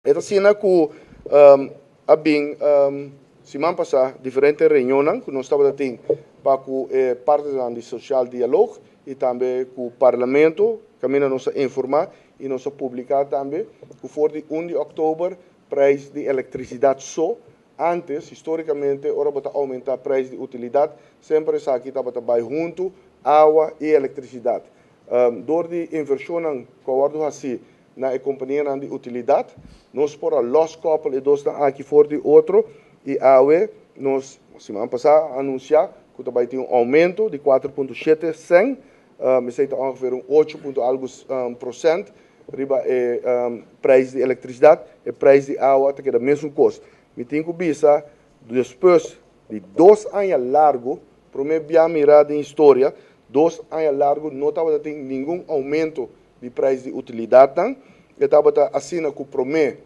E ta asina ku a bin siman pasá diferente reunionnan ku nos tabata tin pa ku e partnernan di Social Dialoog i tambe ku Parlamento, kaminda nos a informá i nos a publiká tambe ku for di 1 di òktober preis di elektrisidat so. Antes, histórikamente, ora bo ta oumentá preis di utilidat, semper esaki tabata bai huntu, awa i elektrisidat. Dor di invershonnan ku a wòrdu hasí na e kompanianan di utilidat, nos por a loskoppel e dosnan aki for di otro i awe nos siman pasá a anunsiá ku ta bai tin un oumento di 4,7 sèn, esei ta ongeveer un ocho punto algu prosènt riba e preis di elektrisidat. E preis di awa ta keda mesun kos. Mi tin ku bisa despues di 2 aña largu, promé bia mirá den historia, 2 aña largu no tabata tin ningun oumento di preis di utilidatnan. E tabata asina ku promé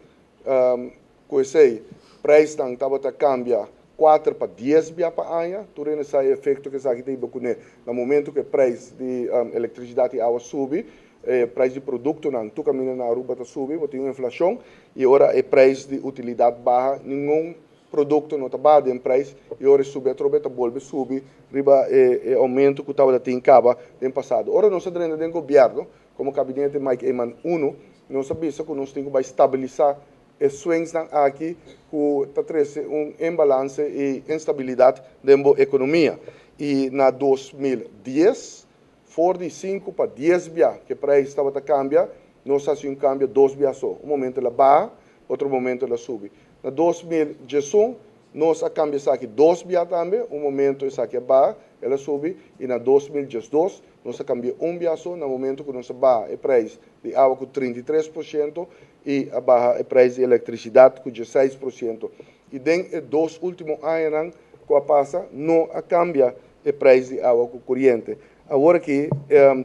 ku esei preisnan tabata kambia 4 pa 10 bia pa aña. Tur hende sa e efekto ku esaki ta hiba kuné na momento ku e preis di elektrisidat i awa subi, e preis di produktonan tur kaminda na Aruba ta subi, bo tin un inflashon, i ora e preis di utilidat baha, ningun produkto no ta baha den preis, i ora e subi atrobe ta bolbe subi riba e oumento ku tabata tin kaba den pasado. Ora nos a drenta den gobièrnu komo gabinete Mike Eman 1, nos a bisa ku nos tin ku bai stabilisá e swingsnan aki ku ta trese un imbalanse i instabilidat den bo ekonomia. I na 2010, for di 5 pa 10 bia ku e preis tabata kambia, nos a hasi un kambio dos bia so. Un momento el a baha, otro momento el a subi. Na 2011, nos a kambia esaki dos bia tambe, un momento esaki a baha, el a subi, i na 2012 nos a kambia un bia so na momento ku nos a baha e preis di awa ku 33% i a baha e preis di elektrisidat ku 16%. I den e dos último añanan ku a pasa, no a kambia e preis di awa ku koriente. Awor aki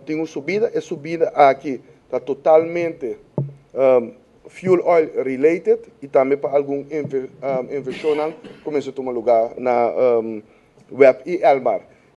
tin un subida, e subida aki ta totalmente fuel oil related i tambe pa algun invershonnan kuminsá tuma lugá na WEB i Elmar.